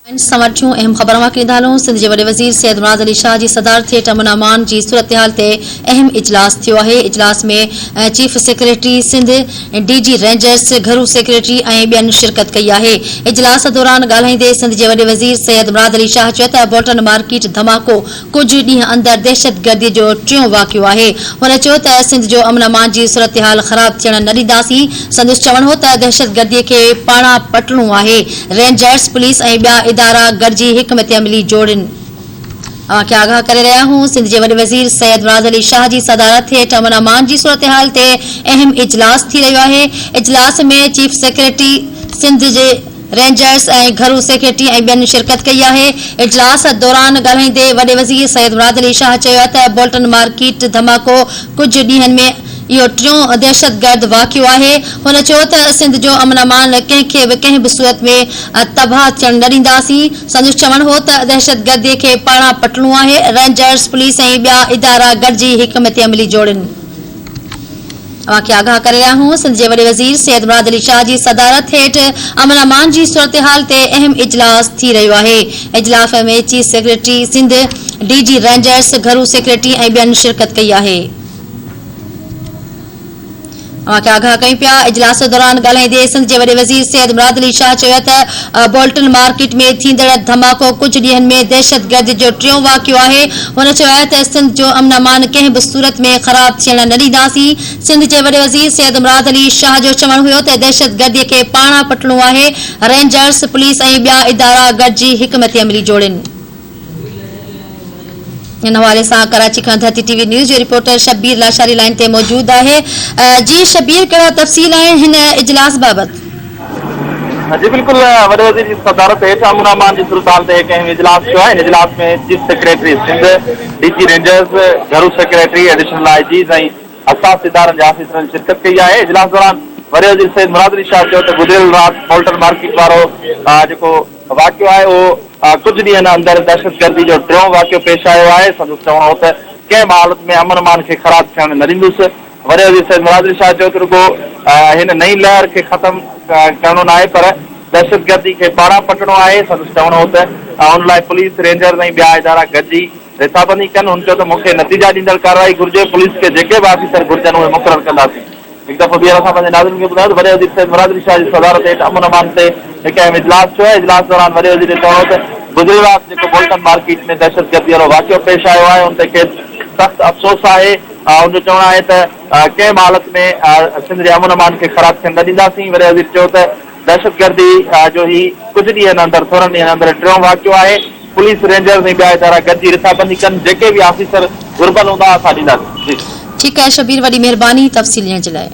سان وٺيون اهم خبرون اوهان کي ڏيندا هلون سنڌ جي وڏي وزير سيد مراد علي شاهه جي صدارت هيٺ امن امان جي صورتحال تي اهم اجلاس ٿيو آهي اجلاس ۾ chief secretary Sindh D G rangers گهرو سيڪريٽري ۽ ٻين شرڪت ڪئي آهي اجلاس دوران ڳالهائيندي سنڌ جي وڏي وزير سيد مراد علي شاهه چيو ته بولٽن مارڪيٽ ڌماڪو ڪجهه ڏينهن اندر دهشتگردي جو ٽيون واقعو آهي. هن چيو ته سنڌ جو امن امان جي صورتحال خراب ٿيڻ نه ڏينداسين. سندس چوڻ هو ته دهشتگردي کي پاڙان پٽڻو آهي، رينجرز، پوليس ۽ ٻيا ادارا گڏجي حڪمت عملي جوڙين. اوهان کي آگاهه ڪري رهيا آهيون سنڌ جي وڏي وزير سيد مراد علي شاهه جي صدارت هيٺ امن امان جي صورتحال تي اهم اجلاس ٿي رهيو آهي. اجلاس ۾ چيف سيڪريٽري سنڌ جي. رينجرز ۽ گهرو سيڪريٽري ۽ ٻين شرڪت ڪئي آهي. اجلاس دوران ڳالهائيندي وڏي وزير سيد مراد علي شاهه چيو ته بولٽن مارڪيٽ ڌماڪو ڪجهه ڏينهن ۾ اهو ٽيون دهشتگرد واقعو آهي. هن چيو ته سنڌ جو امن امان ڪنهن کي به ڪنهن به صورت ۾ تباهه ٿيڻ نه ڏينداسين. سندس چوڻ هو ته دهشتگردي کي پاڙان پٽڻو آهي، رينجرز، پوليس ۽ ٻيا ادارا گڏجي حڪمت عملي جوڙين. اوهان کي آگاهه ڪري رهيا آهيون سنڌ جي وڏي وزير سيد مراد علي شاهه جي صدارت هيٺ امن امان جي صورتحال تي اهم اجلاس ٿي رهيو آهي اجلاف ۾ chief secretary Sindh D G rangers گهرو سيڪريٽري ۽ ٻين شرڪت ڪئي آهي. اوهان کي آگاهه ڪيون پيا اجلاس دوران ڳالهائيندي سنڌ جي وڏي وزير سيد مراد علي شاهه چيو ته بولٽن مارڪيٽ ۾ ٿيندڙ ڌماڪو ڪجهه ڏينهن ۾ دهشتگردي جو ٽيون واقعو آهي هن چيو ته سنڌ جو امن امان ڪنهن به صورت ۾ خراب ٿيڻ نه ڏينداسين. سنڌ جي وڏي وزير سيد مراد علي شاهه جو چوڻ هيو ته دهشتگردي کي پاڙان پٽڻو آهي، رينجرز، پوليس ۽ ٻيا ادارا گڏجي حڪمت عملي جوڙين. ان حوالي سان ڪراچي کان ڌرتي ٽي وي نيوز جو رپورٽر شبير لاشاري لائين تي موجود آهي. جي شبير ڪهڙا تفصيل آهن هن اجلاس بابت؟ جي بلڪل وڏي وزير جي صدارت هيٺ امن امان جي صورتحال تي هڪ اهم اجلاس ٿيو آهي ان اجلاس ۾ chief secretary Sindh, D G rangers, گهرو سيڪريٽري، ايڊيشنل I Gs ۽ حساس ادارن جي آفيسرن شرڪت ڪئي آهي اجلاس دوران وڏي وزير سيد مراد علي شاهه چيو ته گذريل رات بولٽن مارڪيٽ وارو جيڪو واقعو آهي اهو ڪجهه ڏينهن اندر دهشتگردي جو ٽيون واقعو پيش آيو آهي سندس چوڻ هو ته ڪنهن به حالت ۾ امن امان کي خراب ٿيڻ نه ڏيندس وڏي وزير سيد مراد علي شاهه چيو ته رڳو هن نئين لهر کي ختم ڪرڻو ناهي پر دهشتگردي کي پاڙان پٽڻو آهي. سندس چوڻ هو ته ان لاء پوليس، رينجرز ۽ ٻيا ادارا گڏجي رٿابندي ڪن. هن چيو ته مون کي نتيجا ڏيندڙ ڪارروائي گهرجي، پوليس کي جيڪي به آفيسر گهرجن اهي مقرر ڪنداسين. هڪ دفعو ٻيهر اسان پنهنجي ناظرين کي ٻڌايو ته وڏي وزير سيد مراد علي شاهه جي صدارت هيٺ امن امان تي هڪ اهم اجلاس ٿيو آهي. اجلاس دوران وڏي وزير جو چوڻ هو ته گذريل رات جيڪو بولٽن مارڪيٽ ۾ دهشتگردي وارو واقعو پيش آيو آهي ان تي کيس سخت افسوس آهي. هن جو چوڻ آهي ته ڪنهن به حالت ۾ سنڌ جي امن امان کي خراب ٿيڻ نه ڏينداسين. وڏي وزير چيو ته دهشتگردي جو هي ڪجهه ڏينهن اندر ٿورن ڏينهن اندر ٽيون واقعو آهي، پوليس، رينجرز ۽ ٻيا ادارا گڏجي رٿابندي ڪن، جيڪي به آفيسر گهربل هوندا اسان ڏينداسين. جي. ٺيڪ آهي شبير وڏي مهرباني تفصيل ڏيڻ جي لاء.